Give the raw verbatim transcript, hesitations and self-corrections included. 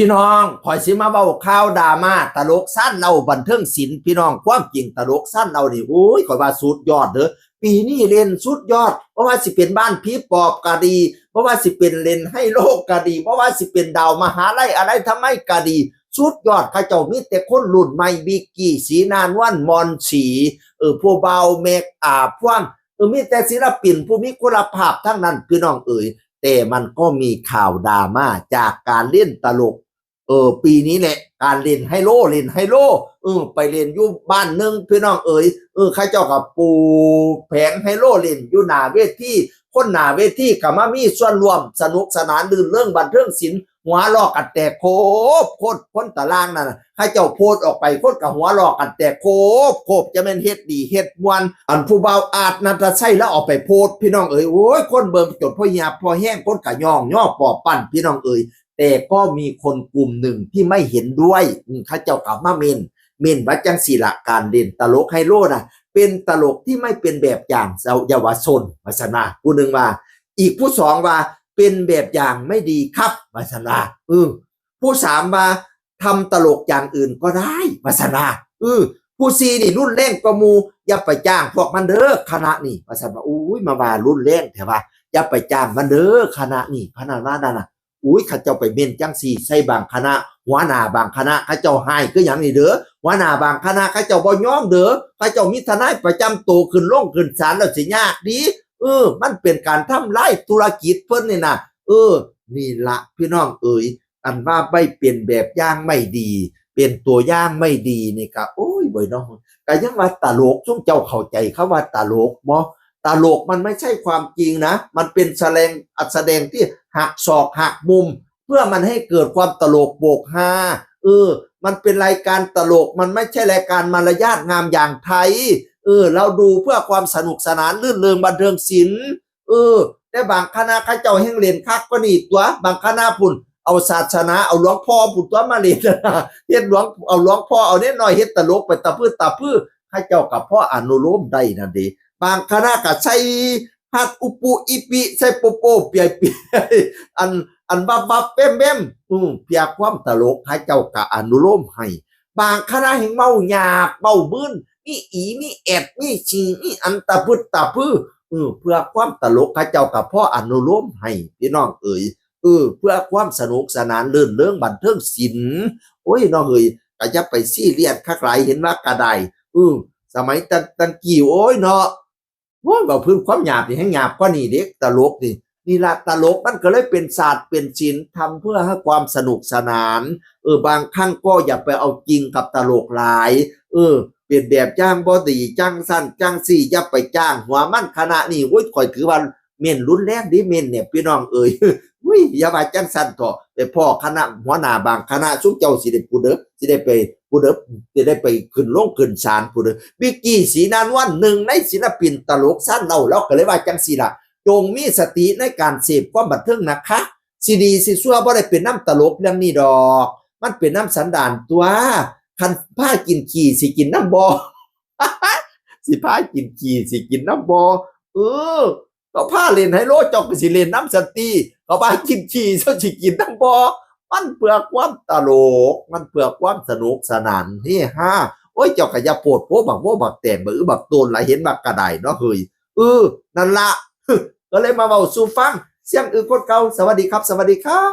พี่น้อง ข่อยสิมาเว้าข่าวดราม่า ตลกซานเหล้าบันเทิงศิลป์ พี่น้อง ความจริงตลกซานเหล้านี่ โอ้ย ข่อยว่าสุดยอดเด้อ ปีนี้เล่นสุดยอด บ่ว่าสิเป็นบ้านผีปอบก็ดี บ่ว่าสิเป็นเล่นไฮโลก็ดี บ่ว่าสิเป็นดาวมหาลัยอะไรทำไมก็ดี สุดยอด เขาเจ้ามีแต่คนรุ่นใหม่ วิกกี้ ศรีนานวลย์ มอนสี เออ ผู้บ่าวแม็ก อาบพวง เออ มีแต่ศิลปินผู้มีคุณภาพทั้งนั้น พี่น้องเอ๋ย แต่มันก็มีข่าวดราม่าจากการเล่นตลก เออ ปีนี้แหละ การเล่นไฮโล เล่นไฮโล เออ ไปเล่นอยู่บ้านหนึ่ง พี่น้องเอ๋ย เออ เขาเจ้าก็ปูแผงไฮโลเล่นอยู่หน้าเวที คนหน้าเวทีก็มามีส่วนร่วมสนุกสนานรื่นเริงบันเทิงศิลป์ หัวเราะกันแตกโคบโคบ คนตารางนั่นน่ะ เขาเจ้าโพสต์ออกไป คนก็หัวเราะกันแตกโคบโคบ จะแม่นเฮ็ดดีเฮ็ดม่วน อันผู้บ่าวอาร์ต นัทชัย แล้วเอาไปโพสต์ พี่น้องเอ๋ย โอ้ย คนเบิ่งจนพอเหียพอแห้ง คนก็ย่องย่อปอปั้น พี่น้องเอ๋ย แต่ก็มีคนกลุ่มหนึ่งที่ไม่เห็นด้วย อืม เขาเจ้าก็มาเม้น เม้นว่าจังซี่ล่ะ การเล่นตลกไฮโลน่ะ เป็นตลกที่ไม่เป็นแบบอย่างเยาวชน ว่าซั่นว่า ผู้หนึ่งว่า อีกผู้สองว่า เป็นแบบอย่างไม่ดีครับ ว่าซั่นว่า เออ ผู้สามว่า ทำตลกอย่างอื่นก็ได้ ว่าซั่นว่า เออ ผู้สี่นี่รุนแรงกว่าหมู่ อย่าไปจ้างพวกมันเด้อ คณะนี่ ว่าซั่นว่า อุ้ย มาว่ารุนแรงแท้ว่า อย่าไปจ้างมันเด้อ คณะนี่ พะนันว่านั่นน่ะ อุ้ย เขาเจ้าไปเม้นจังซี่ใส่บางคณะ หัวหน้าบางคณะ เขาเจ้าฮ้ายคือหยังนี่เด้อ หัวหน้าบางคณะ เขาเจ้าบ่ยอมเด้อ เขาเจ้ามีทนายประจำตัว ขึ้นลงขึ้นศาลแล้วสิยากดี เออ มันเป็นการทำลายธุรกิจเพิ่นนี่นะ เออ นี่ละพี่น้องเอ๋ย อันว่าไม่เป็นแบบอย่างไม่ดี เป็นตัวอย่างไม่ดีนี่ก็ โอ้ย บ่อยเนาะ ก็ยังว่าตลก ซุมเจ้าเข้าใจคำว่าตลกบ่ ตลกมันไม่ใช่ความจริงนะ มันเป็นแสดง แสดงที่หักศอกหักมุม เพื่อมันให้เกิดความตลกโปกฮา เออ มันเป็นรายการตลก มันไม่ใช่รายการมารยาทงามอย่างไทย เออ เราดูเพื่อความสนุกสนานรื่นเริงบันเทิงศิลป์ เออ แต่บางคณะเขาเจ้าแฮ่งเล่นคักกว่านี้ตั๊ว บางคณะพุ้น เอาศาสนา เอาหลวงพ่อพุ้นตั๊วมาเล่น เฮ็ดหลวง เอาหลวงพ่อ เอาเด็กน้อยเฮ็ดตลกไปตะพื้อตะพื้อ เขาเจ้าก็พออนุโลมได้นั่นเด้ บางคณะก็ใส่ฮัดอุปุอิปิ ใส่โปโปเปียเปีย อัน อันวับวับแวมแวม อืม เพื่อความตลก เขาเจ้าก็อนุโลมให้ บางคณะแฮ่งเว้าหยาบ เว้ามึน มีอี มีแอด มีฉี่ มีอันตะพื้อตะพื้อ เออ เพื่อความตลก เขาเจ้าก็พออนุโลมให้ พี่น้องเอ๋ย เออ เพื่อความสนุกสนานรื่นเริงบันเทิงศิลป์ โอ้ย น้องเอ๋ย ก็อย่าไปซีเรียสคักหลาย เห็นว่าก็ได้ เออ สมัยตะ ตะกี้ โอ้ยเนาะ โอ้ย เว้าพื้นความหยาบนี่แฮ่งหยาบกว่านี้เด้ ตลกนี่ นี่ล่ะ ตลกมันก็เลยเป็นศาสตร์เป็นศิลป์ ทำเพื่อให้ความสนุกสนาน เออ บางครั้งก็อย่าไปเอาจริงกับตลกหลาย เออ เป็นแบบอย่างบ่ดี จังซั่นจังซี่ อย่าไปจ้างหัวมัน คณะนี้ โอ้ย ข้อยถือว่าเม้นรุนแรงเด้ เม้นเนี่ย พี่น้องเอ๋ย อุ้ย อย่าว่าจังซั่นเถาะ ไปพ้อคณะหัวหน้าบางคณะ ซุมเจ้าสิได้พูดเด้อ สิได้ไปพูดเด้อ สิได้ไปขึ้นลงขึ้นศาลพูดเด้อ วิกกี้ ศรีนานวล หนึ่งในศิลปินตลกซานเหล้า ลาวก็เลยว่าจังซี่ล่ะ จงมีสติในการเสพความบันเทิงนะคะ สิดีสิชั่วบ่ได้เป็นนำตลกเรื่องนี้ดอก มันเป็นนำสันดานตั๊ว คันพากินขี้สิกินนำบ่ สิพากินขี้สิกินนำบ่ เออ เขาพาเล่นไฮโล เจ้าก็สิเล่นนำซั้นติ เขาพากินขี้ เจ้าสิกินนำบ่ มันเพื่อความตลก มันเพื่อความสนุกสนานเฮฮา โอ้ย เจ้าก็อย่าโพดโผบักโมบักแตง บักอึบักโตนหลาย เห็นบักกะไดเนาะเฮ้ย เออ นั่นละ ก็เลยมาเว้าสู่ฟัง เสียงอึคนเก่า สวัสดีครับ สวัสดีครับ